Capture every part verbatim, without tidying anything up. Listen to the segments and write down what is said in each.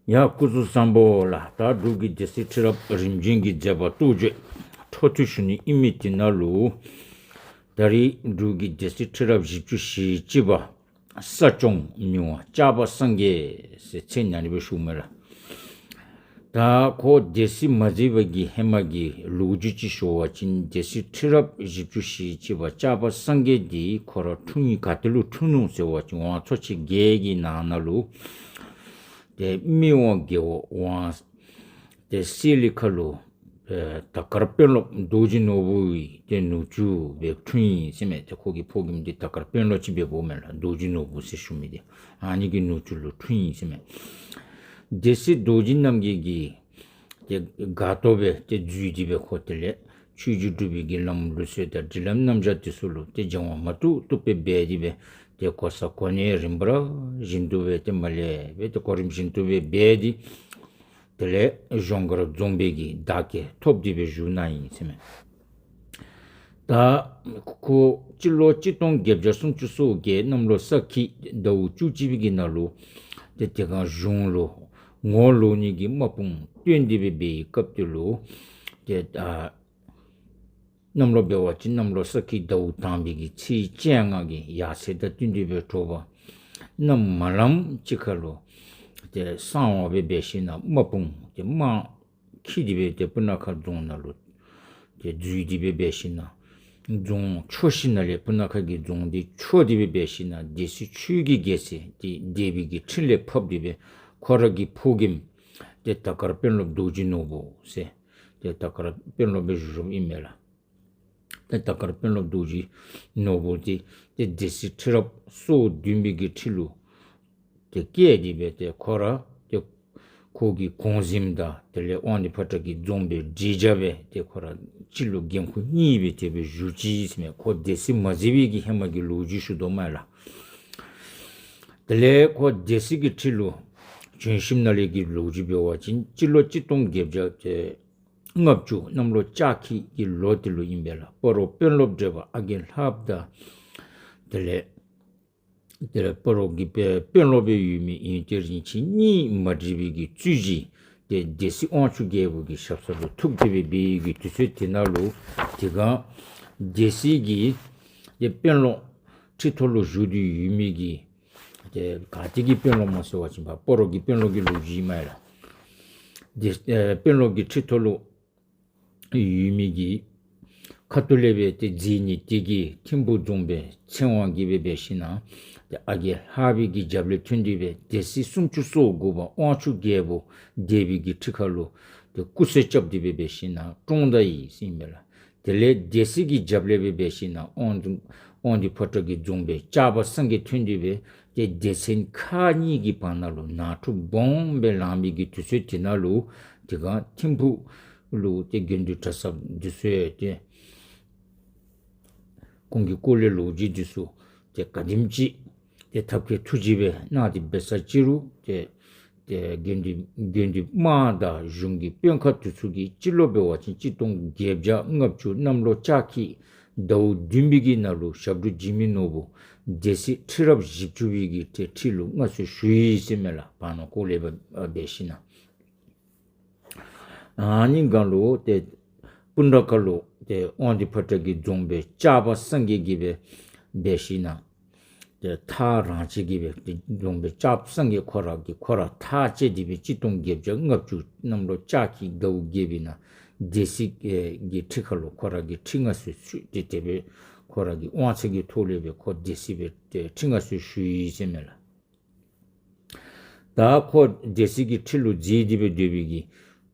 ཡ་སྐུ་གཟུགས་བཟང་པོ་ལགས། ད་འབྲུག་གི་སྡེ་སྲིད་ཁྲི་རབས་རིམ་བྱོན་གྱི་མཛད་པ་རྟོགས་བརྗོད་འཕྲོ་མཐུད་ཞུ་ནི་ཨིན་མི་དེ་ནང་ལུ་ད་རིས་འབྲུག་གི་སྡེ་སྲིད་ཁྲི་རབས་བཞི་བཅུ་ཞེ་གཅིག་པ་ས་སྐྱོང་མི་དབང་ལྕགས་པ་སངས་རྒྱས་ཟེར་མཚན་ཨ་ནི་སྦེ་ཞུཝ་མས་ལགས། ད་ཁོ་སྡེ་སྲིད་མ་མཛད་པའི་གི་ཧེ་མ་གི་ལོ་རྒྱུས་ཅིག་ཞུ་བ་ཅིན་སྡེ་སྲིད་ཁྲི་རབས་བཞི་བཅུ་ཞེ་གཅིག་པ་ལྕགས་པ་སངས་རྒྱས་འདི་ཁོ་ར་འཁྲུངས་ཡུལ་ག་ཏེ་ལུ་འཁྲུངས་ནུག་ཟེར་བ་ཅིན་ཝང་ཚོ་ཆེན་བརྒྱད་ཀྱི་ནང་ན་ལུ་ཏེ་སྨད་ཝང་རྒེད་འོག་ཝང་ཏེ་སེ་ལི་ཁ་ལུ་ཨེ་དར་དཀར་དཔོན་སློབ་རྡོ་རྗེ་ནོར་བུ་ཡི་ཏེ་ནུ་གཅུང་སྦེ་འཁྲུངས་ཡི་ཟེར་མས། ཏེ་ཁོ་གི་ཕོ་རྒནམ་འདི་དར་དཀར་དཔོན་སློབ་ཅིག་སྦེ་འབོཝ་མས་ལགས། རྡོ་རྗེ་ནོར་བུ་ཟེར་ཞུ་མི་འདི་ཨ་ནི་གི་ནུ་གཅུང་ལུ་འཁྲུངས་ཡི་ཟེར་མས། སྡེ་སྲིད་རྡོ་རྗེ་རྣམ་རྒྱལ་གྱི་ཏེ་སྒར་ལྟོ་སྦེ་ཏེ་འཛུལ་ཏེ་སྦེ་ཁོ་དེ་ལས་ཆོས་རྗེ་འབྲུག་པའི་གི་ལམ་ལུགས་སྲོལ་དང་སྒྲིག་ལམ་རྣམ་གཞག་དེ་ཚུ་ལུ་ཏེ་སྦྱང་བ་མ་བཏུབ་བཏུབ་སྦེ་འབད་དེ་སྦེ་ཏེ་གོ་ས་གོ་གནས་རིམ་པ་བཞིན་དུ་སྦེ་ཏེ་མར་ལས་སྦེ་ཏེ་གོ་རིམ་བཞིན་དུ་སྦེ་འབད་དེ་དེ་ལས་གཞོང་སྒར་རྫོང་དཔོན་གྱི་བདག་བསྐྱེད་ཐོབ་སྟེ་སྦེ་བཞུགས་གནང་ཡི་ཟེར་མས། ད་ཁོ་སྤྱི་ལོ་གཅིག་སྟོང་བརྒྱད་བརྒྱ་སུམ་ཅུ་སོ་བརྒྱད་གནམ་ལོ་ས་ཁྱི་ཟླཝ་བཅུ་གཅིག་པའི་གི་ནང་ལུ་ཏེ་དེ་སྒང་གཞུང་ལུ་ངོ་ལོག་ནི་གི་དམག་དཔུང་བཏོན་ཏེ་སྦེ་འབད་བའི་སྐབས་དེ་ལུ་ཏེ་ད་གནམ་ལོ་འབད་བ་ཅིན་གནམ་ལོ་ས་ཁྱི་ཟླཝ་དང་པའི་གི་ཚེས་བཅོ་ལྔ་གི་ཡར་ཚེས་དང་བསྟུན་ཏེ་སྦེ་དྲོ་པ་གནམ་མ་ལངམ་ཅིག་ཁར་ལུ་ཏེ་གསང་བ་སྦེ་འབད་ཞིན་ན་དམག་དཔུང་ཏེ་དམག་འཁྱིད་དེ་སྦེ་ཏེ་སྤུ་ན་ཁ་རྫོང་ནང་ལུ་ཏེ་འཛུལ་ཏེ་སྦེ་འབད་ཞིན་ན་རྫོང་འཕྱོག་ཞིནམ་ལས་སྤུ་ན་ཁ་གི་རྫོང་འདི་འཕྱོག་སྟེ་སྦེ་འབད་ཞིན་ན་སྡེ་སྲིད་ཆོས་ཀྱི་རྒྱལ་མཚན་ཏེ་སྡེ་པའི་གི་ཁྲི་ལས་ཕབ་སྟེ་སྦེ་ཁོ་ར་གི་ཕོ་རྒནམ་ཏེ་དར་དཀར་དཔོན་སློབ་རྡོ་རྗེ་ནོར་བུ་ཟེར་ཏེ་དར་དཀར་དཔོན་སློབ་སྦེ་བཞུགས་བཞུགསཔ་ཨིན་མས་ལགས། ཏེ་དར་དཀར་དཔོན་སློབ་རྡོ་རྗེ་ནོར་བུ་འདི་ཏེ་སྡེ་སྲིད་ཁྲི་རབས་སོ་བདུན་པའི་གི་ཁྲི་ལུ་ཏེ་བཀལ་ཏེ་སྦེ་ཏེ་ཁོ་ར་ཏེ་ཁོ་གི་གོང་གཟིམ་དང་དེ་ལས་དབང་འདུས་ཕོ་བྲང་གི་རྫོང་དཔོན་དྲི་བྱ་སྦེ་ཏེ་ཁོ་ར་སྤྱི་ལོ་འགན་ཁུར་གཉིས་སྦེ་དེ་སྦེ་བཞུགས་ཅི་ཟེར་མས། ཁོ་སྡེ་སྲིད་མ་མཛད་པའི་གི་ཧེ་མ་གི་ལོ་རྒྱུས་ཞུ་དོ་མས་ལགས། དེ་ལས་ཁོ་སྡེ་སྲིད་ཀྱི་ཁྲི་ལུ་བྱོན་ཞིནམ་ལས་ཀྱི་ལོ་རྒྱུས་འབད་བ་ཅིན་སྤྱི་ལོ་གཅིག་སྟོང་བརྒྱད་བརྒྱ་ཏེ་ལྔ་བཅུ་གནམ་ལོ་ལྕགས་ཁྱི་གི་ལོ་དེ་ལུ་ཨིན་པས་ལགས། སྤ་རོ་དཔོན་སློབ་བགྲེས་པ་ཨ་རྒས་ལྷ་པ་དང་དེ་ལས་དེ་ལས་སྤ་རོ་གི་དཔོན་སློབ་སྦེ་ཡོད་མི་ཡོན་ཏན་རིན་ཆེན་གཉིས་མ་འགྲིགས་པའི་གི་རྩོད་གཞི་ཏེ་སྡེ་སྲིད་དབང་ཕྱུག་རྒྱལ་པོ་གི་ཞབས་ས་ལུ་ཐུག་སྟེ་སྦེ་འབད་བའི་གི་དུས་ཚོད་དེ་ནང་ལུ་དེ་སྒང་སྡེ་སྲིད་ཀྱི་ཏེ་དཔོན་སློབ་ཁྲི་ཐོག་ལུ་བཞུགས་ཏེ་ཡོད་མི་གི་ཏེ་ག་ཏེ་གི་དཔོན་སློབ་སྨོ་ཟེར་བ་ཅིན་སྤ་རོ་གི་དཔོན་སློབ་ཀྱི་ལོ་རྒྱུས་ཨིན་མས་ལགས། ཏེ་ཨེ་དཔོན་སློབ་ཀྱི་ཁྲི་ཐོག་ལུ་ཡོད་མི་གི་ཁ་ཐུག་ལས་སྦེ་ཏེ་མཛད་ནི་དེ་གིས་ཐིམ་ཕུག་རྫོང་དཔོན་ཚེ་དབང་གིས་སྦེ་འབད་ཞིན་ན་ཏེ་ཨ་རྒས་ལྷ་པའི་གི་རྒྱབ་ལས་ཐོན་ཏེ་སྦེ་སྡེ་སྲིད་སུམ་ཅུ་སོ་དགུ་པ་དབང་ཕྱུག་རྒྱལ་པོ་སྡེ་པའི་གི་ཁྲི་ཁ་ལུ་ཏེ་སྐུ་གསོལ་རྐྱབ་སྟེ་སྦེ་འབད་ཞིན་ན་བཀྲོངས་ད་ཡི་ཟེར་ཨིན་པས་ལགས། དེ་ལས་སྡེ་སྲིད་ཀྱི་རྒྱབ་ལས་སྦེ་འབད་ཞིན་ན་དབང་དུ་དབང་འདུས་ཕོ་བྲང་གི་རྫོང་དཔོན་ལྕགས་པ་སངས་རྒྱས་ཐོན་ཏེ་སྦེ་ཏེ་སྡེ་ཚན་ཁག་གཉིས་ཀྱི་བར་ན་ལུ་ནང་འཁྲུག་སྦོམ་སྦེ་ལངས་པའི་གི་དུས་ཚོད་དེ་ནང་ལུ་དེ་སྒང་ཐིམ་ཕུག་ལུ་ཏེ་དགེ་འདུན་གྲྭ་ཚང་འདི་ཚུ་ཡང་ཏེ་ཁོང་གི་སྐོར་ལས་ལོ་རྒྱུས་འདི་ཚུ་ཏེ་ག་དེམ་ཅིག་ཏེ་ཐབས་མཁས་ཐུགས་རྗེ་སྦེ་གནང་སྟེ་འབད་ས་ཅིག་རུང་ཏེ་ཏེ་དགེ་འདུན་དགེ་འདུན་དམངས་དང་གཞུང་གི་དཔོན་ཁག་དེ་ཚུ་གིས་སྤྱི་ལོ་འབད་བ་ཅིན་གཅིག་སྟོང་བརྒྱད་བརྒྱ་ལྔ་བཅུ་གནམ་ལོ་ལྕགས་ཁྱི་ཟླཝ་བདུན་པའི་གི་ནང་ལུ་ཞབས་དྲུང་འཇིགས་མེད་ནོར་བུ་སྡེ་སྲིད་ཁྲི་རབས་བཞི་བཅུ་པའི་གི་ཏེ་ཁྲི་ལུ་མངའ་གསོལ་ཞུ་ཡི་ཟེར་མས་ལགས། བར་ན་སྐོར་ལས་འབད་འབད་ཞིན་ན་ཨ་ནི་སྒང་ལུ་ཏེ་སྤུ་ན་ཁ་ལུ་ཏེ་དབང་འདུས་ཕོ་བྲང་གི་རྫོང་དཔོན་ལྕགས་པ་སངས་རྒྱས་ཀྱིས་སྦེ་འབད་ཞིན་ན་ཏེ་ཐག་རང་བཅད་ཀྱིས་སྦེ་ཏེ་རྫོང་དཔོན་ལྕགས་པ་སངས་རྒྱས་ཁོ་ར་གིས་ཁོ་ར་ཐག་བཅད་དེ་སྦེ་གཅིག་སྟོང་བརྒྱད་བརྒྱ་ལྔ་བཅུ་གནམ་ལོ་ལྕགས་ཁྱི་ཟླཝ་བརྒྱད་པའི་ནང་སྡེ་སྲིད་ཨེ་གི་ཁྲི་ཁ་ལུ་ཁོ་ར་གིས་ཁྲི་མངའ་གསོལ་ཞུ་སྟེ་དེ་སྦེ་ཁོ་ར་གི་དབང་ཚད་ཀྱི་ཐོག་ལས་སྦེ་ཁོ་སྡེ་སྲིད་སྦེ་ཏེ་ཁྲི་མངའ་གསོལ་ཞུ་ཡི་ཟེར་མས་ལགས། ད་ཁོ་སྡེ་སྲིད་ཀྱི་ཁྲི་ལུ་མཛད་དེ་སྦེ་སྡོད་པའི་གི་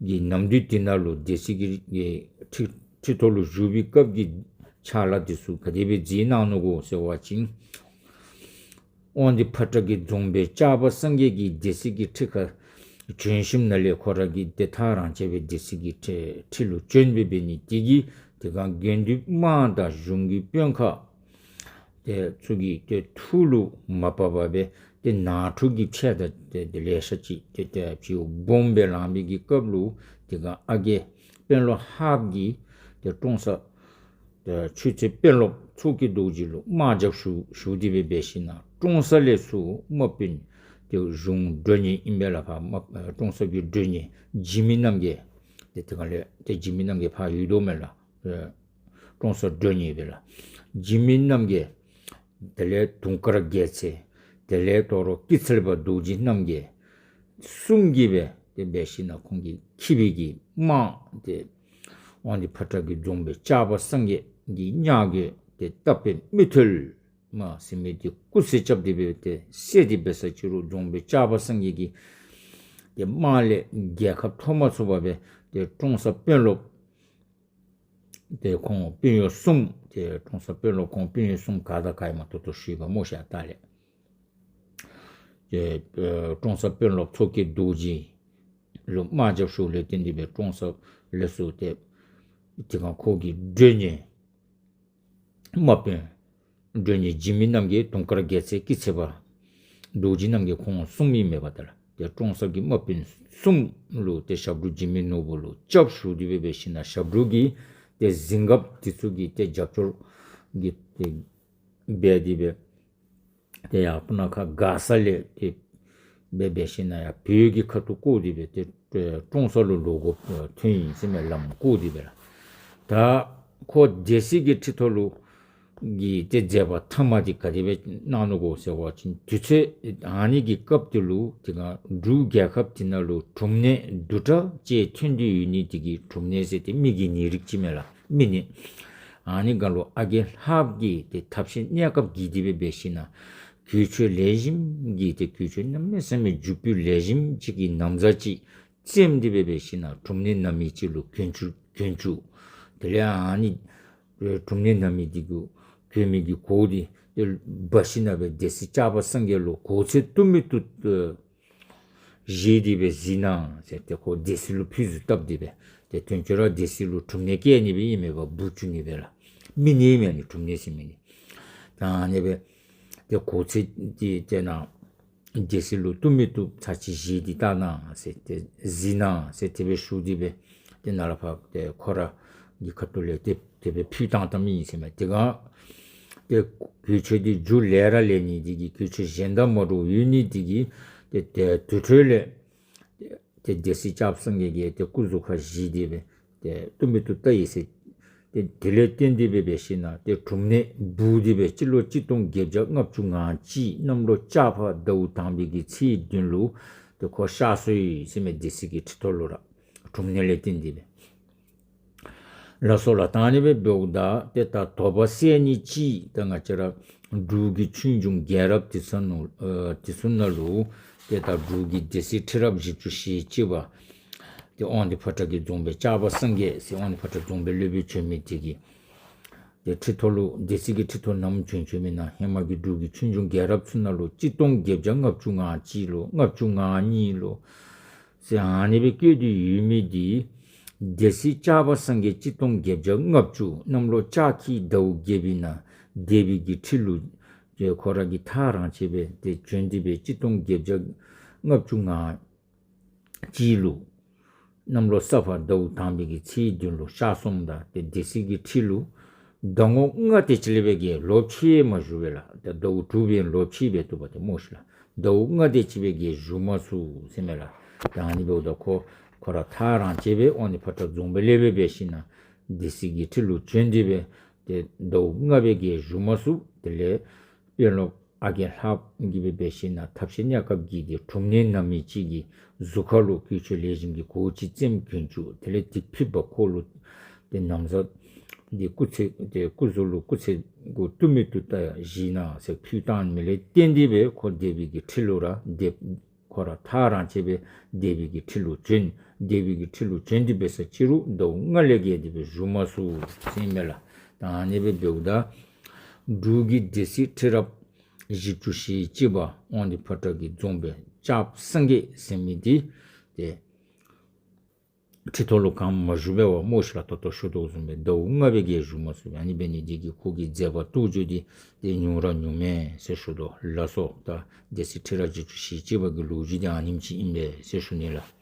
གི་ནམ་དུས་དེ་ནང་ལུ་སྡེ་སྲིད་ཀྱི་གི་ཁྲི་ཁྲི་ཐོག་ལུ་བཞུགས་པའི་སྐབས་ཀྱི་ཕྱག་ལཱ་དེ་ཚུ་ག་དེ་སྦེ་མཛད་གནང་ནུག་གོ་ཟེར་བ་ཅིན་དབང་འདུས་ཕོ་བྲང་གི་རྫོང་དཔོན་ལྕགས་པ་སངས་རྒྱས་ཀྱིས་སྡེ་སྲིད་ཀྱི་ཁྲི་ཁར་བྱོན་ཞིནམ་ལས་ཁོ་ར་གིས་ཏེ་ཐག་རང་བཅད་སྦེ་སྡེ་སྲིད་ཀྱི་ཁྲི་ཁྲི་ལུ་བྱོན་སྦེ་འབད་ནི་དེ་གིས་དེ་སྒང་དགེ་འདུན་དམངས་དང་གཞུང་གི་དཔོན་ཁག་དེ་ཚུ་གིས་ཏེ་ཐུགས་ལུ་མ་བབ་པར་སྦེ་ཏེ་ནང་འཁྲུག་གི་ཆེད་དུ་ཏེ་ཏེ་ལེ་ཤ་ཅིག་ཏེ་ཏེ་ཕྱི་སྦོམ་སྦེ་ལངས་པའི་གི་སྐབས་ལུ་དེ་སྒང་ཨ་རྒས་དཔོན་སློབ་ལྷ་པ་གིས་ཏེ་ཀྲོང་གསར་ཏེ་ཆོས་རྩེ་དཔོན་སློབ་མཚོ་སྐྱེས་རྡོ་རྗེ་ལུ་དམག་རྒྱབ་ཞུ་ཞུ་སྟེ་སྦེ་འབད་ཞིན་ན་ཀྲོང་གསར་ལས་ཚུར་དམག་དཔོན་ གཞུང་མགྲོན་གཉེར་ཨིན་པས་ལགས། ཕར་དམག་ཨེ་ཀྲོང་གསར་གྱི་མགྲོན་གཉེར་འཇིགས་མེད་རྣམ་རྒྱལ། ཏེ་དེ་སྒང་ལས་ཏེ་འཇིགས་མེད་རྣམ་རྒྱལ་ཕར་ཡོད་དོ་མས་ལགས། ཨེ་ཀྲོང་གསར་མགྲོན་གཉེར་སྦེ་ལགས། འཇིགས་མེད་རྣམ་རྒྱལ། དེ་ལས་དུང་དཀར་རྒྱལ་མཚན། དེ་ལས་དོ་རུང་སྐྱིད་ཚལ་པ་རྡོ་རྗེ་རྣམ་རྒྱལ་གསུམ་གྱིས་སྦེ་ཏེ་འབད་ཞིན་ན་ཁོང་གིས་འཁྱིད་པའི་གི་དམག་ཏེ་དབང་འདུས་ཕོ་བྲང་གི་རྫོང་དཔོན་ལྕགས་པ་སངས་རྒྱས་ཀྱི་ཉ་རྒོད་ཏེ་རྟ་དཔོན་མི་ཐོལ་མ་ཟེར་མི་འདི་སྐུ་ཚེ་རྐྱབ་སྟེ་སྦེ་ཏེ་བསད་དེ་འབད་ས་ཅི་རུང་རྫོང་དཔོན་ལྕགས་པ་སངས་རྒྱས་ཀྱི་ཏེ་དམག་ལས་རྒྱལ་ཁ་ཐོབ་མ་ཚུགས་པར་སྦེ་ཏེ་ཀྲོང་གསར་དཔོན་སློབ་ཏེ་ཁོང་དཔོན་གཡོག་གསུམ་ཏེ་ཀྲོང་གསར་དཔོན་སློབ་ཁོང་དཔོན་གཡོག་གསུམ་ག་དང་ག་ཨིནམ་ད་ལྟོ་ཞུ་བ་སྨོ་ཤ་ད་ལས། ཏེ་ཨེ་ཀྲོང་གསར་དཔོན་སློབ་མཚོ་སྐྱེས་རྡོ་རྗེ་ལུ་དམག་རྒྱབ་ཞུཝ་ལས་བརྟེན་ཏེ་སྦེ་ཀྲོང་གསར་ལས་སུ་ཏེ་དེ་སྒང་ཁོ་གི་མགྲོན་གཉེར་དམག་དཔོན་མགྲོན་གཉེར་འཇིགས་མེད་རྣམ་རྒྱལ་དུང་དཀར་རྒྱལ་མཚན་སྐྱིད་ཚལ་པ་རྡོ་རྗེ་རྣམ་རྒྱལ་ཁོང་གསུམ་ཨིན་མས་པ། ད་ལགས་ཏེ་ཀྲོང་གསར་གྱི་དམག་དཔོན་གསུམ་ལུ་ཏེ་ཞབས་དྲུང་འཇིགས་མེད་ནོར་བུ་ལུ་སྐྱབས་ཞུ་སྟེ་སྦེ་འབད་ཞིན་ན་ཞབས་དྲུང་གིས་ཏེ་གཟིམ་འགགཔ་དེ་ཚུ་གིས་ཏེ་རྒྱབ་སྐྱོར་གྱིས་ཏེ་འབད་དེ་སྦེ་ཏེ་ཡར་སྤུ་ན་ཁ་མགར་ས་ལས་ཏེ་སྦེ་འབད་ཞིན་ན་ཡར་བོད་ཀྱི་ཁ་ཐུག་བསྐོར་ཏེ་སྦེ་ཏེ་ཀྲོང་གསར་ལུ་ལོག་དགོཔ་ཐོན་ཡི་ཟེར་མས། ལམ་བསྐོར་ཏེ་སྦེ་ལགས། ད་ཁོ་སྡེ་སྲིད་ཀྱི་ཁྲི་ཐོག་ལུ་གི་ཏེ་མཛད་པ་ཐ་མ་འདི་ག་དེ་སྦེ་གནང་ནུག་གོ་ཟེར་བ་ཅིན་དུས་ཚོད་ཨ་ནི་གི་སྐབས་དེ་ལུ་དེ་སྒང་འབྲུག་རྒྱལ་ཁབ་དེ་ནང་ལུ་འབྲུམ་ནད་འདུ་འཁྲུག་ཅིག་ཐོན་ཏེ་ཡོད་ནི་དེ་གིས། འབྲུམ་ནད་ཟེར་ཏེ་མི་གི་ནད་རིགས་ཅིག་མས་ལགས། མི་ནད། ཨ་ནི་སྒང་ལུ་ཨ་རྒས་ལྷགཔ་གིས་ཏེ་ཐབས་ཤེས་གནས་སྐབས་ཀྱིས་དེ་སྦེ་འབད་ཞིན་ན་གོས་ཆེན་ལེགས་ཤོམ་གྱི་ཏེ་གོས་ཆེན་གནམ་མེད་ས་མེད་རྒྱུ་སྤུས་ལེགས་ཤོམ་ཅིག་གི་ན་བཟའ་ཅིག་བཙེམས་ཏེ་སྦེ་འབད་ཞིན་ན་འབྲུམ་ནད་ན་མི་ཅིག་ལུ་གྱོན་བཅུག་གྱོན་བཅུག། དེ་ལས་ཨ་ནི་འབྲུམ་ནད་ན་མི་དེ་གུ་གྱོན་མི་གི་གོ་དེ་ཏེ་འབག་ཞིན་ན་སྦེ་སྡེ་སྲིད་ལྕགས་པ་སངས་རྒྱས་ལུ་གོ་ཚད་བཏུབ་མི་བཏུབ་ཨེ་བཞེས་ཏེ་སྦེ་གཟིགས་གནང་ཟེར་ཏེ་ཁོ་སྡེ་སྲིད་ལུ་ཕུལ་ཟུར་བཏབ་སྟེ་སྦེ། ཏེ་དོན་གྱིས་ར་སྡེ་སྲིད་ལུ་འབྲུམ་ནད་བཀལ་ནི་སྦེ་ཨིན་མས་པ། འབུ་བཙུགས་ནི་སྦེ་ལགས། མི་ནད་ཨིན་མས་ནི་འབྲུམ་ནད་ཟེར་མི་ནི། ད་ཨ་ནི་སྦེ་ཏེ་གོ་ཚད་དེ་ཏེ་ནཱ་སྡེ་སྲིད་ལུ་བཏུབ་མི་བཏུབ་ཚར་གཅིག་བཞེས་ཏེ་བལྟ་གནང་ཟེར་ཏེ་གཟིགས་གནང་ཟེར་དེ་སྦེ་ཞུ་སྟེ་སྦེ་ཏེ་ནཱ་ལས་ཕར་ཏེ་ཁོ་ར་གི་ཁ་ཐུག་ལས་ཏེ་དེ་སྦེ་ཕུལ་བཏང་བཏངམ་ཨིན་ཟེར་མས། དེ་སྒང་ཏེ་གོས་ཆེན་འདི་རྒྱུ་ལས་ར་ལེགས་ནི་དེ་གིས་གོས་ཆེན་གཞན་དང་མ་འདྲཝ་ཡོད་ནི་དེ་གིས་ཏེ་ཏེ་དེ་འཕྲོ་ལས་ཏེ་སྡེ་སྲིད་ལྕགས་པ་སངས་རྒྱས་ཀྱིས་ཏེ་སྐུ་གཟུགས་ཁར་བཞེས་ཏེ་སྦེ་ཏེ་བཏུབ་མི་བཏུབ་བལྟ་ཡི་ཟེར། ཏེ་དེ་ལས་བརྟེན་ཏེ་སྦེ་འབད་ཞིན་ན་ཏེ་འབྲུམ་ནད་འབུ་དེ་སྦེ་སྤྱི་ལོ་གཅིག་སྟོང་བརྒྱད་བརྒྱ་ལྔ་བཅུ་ང་གཅིག་གནམ་ལོ་ལྕགས་ཕག་ཟླཝ་དང་པའི་གི་ཚེས་བདུན་ལུ་ཏེ་ཁོ་གཤགས་སོ་ཡི་ཟེར་མས། སྡེ་སྲིད་ཀྱི་ཁྲི་ཐོག་ལུ་ར་འབྲུམ་ནད་ལས་བརྟེན་ཏེ་སྦེ། ལགས་སོ་ལགས། ད་ཨ་ནི་སྦེ་འབདཝ་ད་ཏེ་ད་དོགས་པ་སེལ་ནི་ཅིག་ད་ང་བཅས་ར་འབྲུག་གི་ཆོས་འབྱུང་རྒྱལ་རབས་དེ་ཚུ་ནང་ཨེ་དེ་ཚུ་ནང་ལུ་ཏེ་ད་འབྲུག་གི་སྡེ་སྲིད་ཁྲི་རབས་བཞི་བཅུ་ཞེ་གཅིག་པ་ཏེ་དབང་འདུས་ཕོ་བྲང་གི་རྫོང་དཔོན་ལྕགས་པ་སངས་རྒྱས་ཟེར་དབང་འདུས་ཕོ་བྲང་རྫོང་དཔོན་སློབ་དཔོན་བྱོན་མི་དེ་གིས་ཏེ་ཁྲི་ཐོག་ལུ་སྡེ་སྲིད་ཀྱི་ཁྲི་ཐོག་ནམ་བྱོན་བྱོན་མི་ནང་ཧེ་མ་གི་འབྲུག་གི་ཆོས་འབྱུང་རྒྱལ་རབས་ཚུ་ནང་ལུ་གཅིག་སྟོང་བརྒྱད་བརྒྱ་ལྔ་བཅུ་ང་གཅིག་ལུ་ལྔ་བཅུ་ང་གཉིས་ལུ་ཟེར་ཨ་ནི་སྦེ་བཀོད་དེ་ཡོད་མི་འདི་སྡེ་སྲིད་ལྕགས་པ་སངས་རྒྱས་གཅིག་སྟོང་བརྒྱད་བརྒྱ་ལྔ་བཅུ་གནམ་ལོ་ལྕགས་ཁྱི་ཟླཝ་བརྒྱད་པའི་ནང་སྡེ་པའི་གི་ཁྲི་ལུ་ཁོ་ར་གིས་ཐག་རང་བཅད་སྦེ་ཏེ་བྱོན་ཏེ་སྦེ་གཅིག་སྟོང་བརྒྱད་བརྒྱ་ལྔ་བཅུ་ང་གཅིག་ལུ་གནམ་ལོ་ས་ཕག་ཟླཝ་དང་པའི་གི་ཚེས་བདུན་ལུ་གཤགས་སོངམ་ད་ཏེ་སྡེ་སྲིད་ཀྱི་ཁྲི་ལུ་ཟླ་ངོ་ལྔ་དེ་ཅིག་ལས་སྦེ་གིས་ལོ་ཕྱེད་མ་བཞུགས་པས་ལགས། ཏེ་ཟླཝ་དྲུག་པའི་ལོ་ཕྱེད་སྦེ་བཏུབ་པ་ཏེ་སྨོ་ཤིག་ལགས། ཟླཝ་ལྔ་དེ་ཅིག་སྦེ་གིས་བཞུགས་མ་ཚུགས་ཟེར་མས་ལགས། ད་ཨ་ནི་འབདཝ་ད་ཁོ་ཁོ་ར་ཐག་རང་བཅད་སྦེ་དབང་འདུས་ཕོ་བྲང་རྫོང་དཔོན་སློབ་དཔོན་འབད་ཞིན་ན་སྡེ་སྲིད་ཀྱི་ཁྲི་ལུ་བྱོན་ཏེ་སྦེ་ཏེ་ཟླཝ་ལྔ་སྦེ་གིས་བཞུགས་མ་ཚུགས། དེ་ལས་དཔོན་སློབ་ཨ་རྒས་ལྷགཔ་གིས་སྦེ་འབད་ཞིན་ན་ཐབས་ཤེས་གནས་སྐབས་ཀྱིས་ཏེ་འབྲུམ་ནད་ན་མི་ཅིག་གི་གཟུགས་ཁ་ལུ་གོས་ཆེན་ལེགས་ཤོམ་གྱི་གོ་ཅིག་བཙེམས་གྱོན་བཅུག། དེ་ལས་དེ་ཕུད་པ་ཁོ་ལུ་ཏེ་ན་བཟའ་འདི་སྐུ་ཚེ་ཏེ་སྐུ་གཟུགས་ལུ་སྐུ་ཚེ་གུ་བཏུབ་མི་བཏུབ་བལྟ་བཞེས་གནང་ཟེར་ཕུལ་བཏང་མི་ལས་བརྟེན་ཏེ་སྦེ་ཁོ་སྡེ་པའི་གི་ཁྲི་ལུ་ར་སྡེ་ཁོ་ར་ཐག་རང་བཅད་སྦེ་སྡེ་པའི་གི་ཁྲི་ལུ་བྱོན། སྡེ་པའི་གི་ཁྲི་ལུ་བྱོན་ཏེ་འབད་ས་ཅི་རུང་ཟླཝ་ལྔ་ལས་བརྒལ་ཏེ་སྦེ་བཞུགས་མ་ཚུགས་ཟེར་མས་ལགས། ད་ཨ་ནི་སྦེ་འབདཝ་ད་འབྲུག་གི་སྡེ་སྲིད་ཁྲི་རབས་བཞི་བཅུ་ཞེ་གཅིག་པ་དབང་འདུས་ཕོ་བྲང་གི་རྫོང་དཔོན་ལྕགས་པ་སངས་རྒྱས་ཟེར་མི་འདི་ཏེ་ཁྲི་ཐོག་ལུ་གང་མ་བཞུགས་པས་པ་སྨོ་ཤིག་ལགས། ད་ལྟོ་ཞུ་དོ་བཟུམ་སྦེ་ཟླཝ་ལྔ་སྦེ་གིས་བཞུགས་མ་ཚུགས་པས། ཨ་ནི་འབད་ནི་འདི་གིས་ཁོ་གི་མཛད་པ་རྟོགས་བརྗོད་འདི་ཏེ་ཉུང་ར་ཉུང་མས་ཟེར་ཞུ་དོ། ལགས་སོ། ད་སྡེ་སྲིད་ཁྲི་རབས་བཞི་བཅུ་ཞེ་གཅིག་པ་གི་ལོ་རྒྱུས་འདི་ཨ་ནེམ་ཅིག་ཨིན་པས་ཟེར་ཞུ་ནི་ལགས།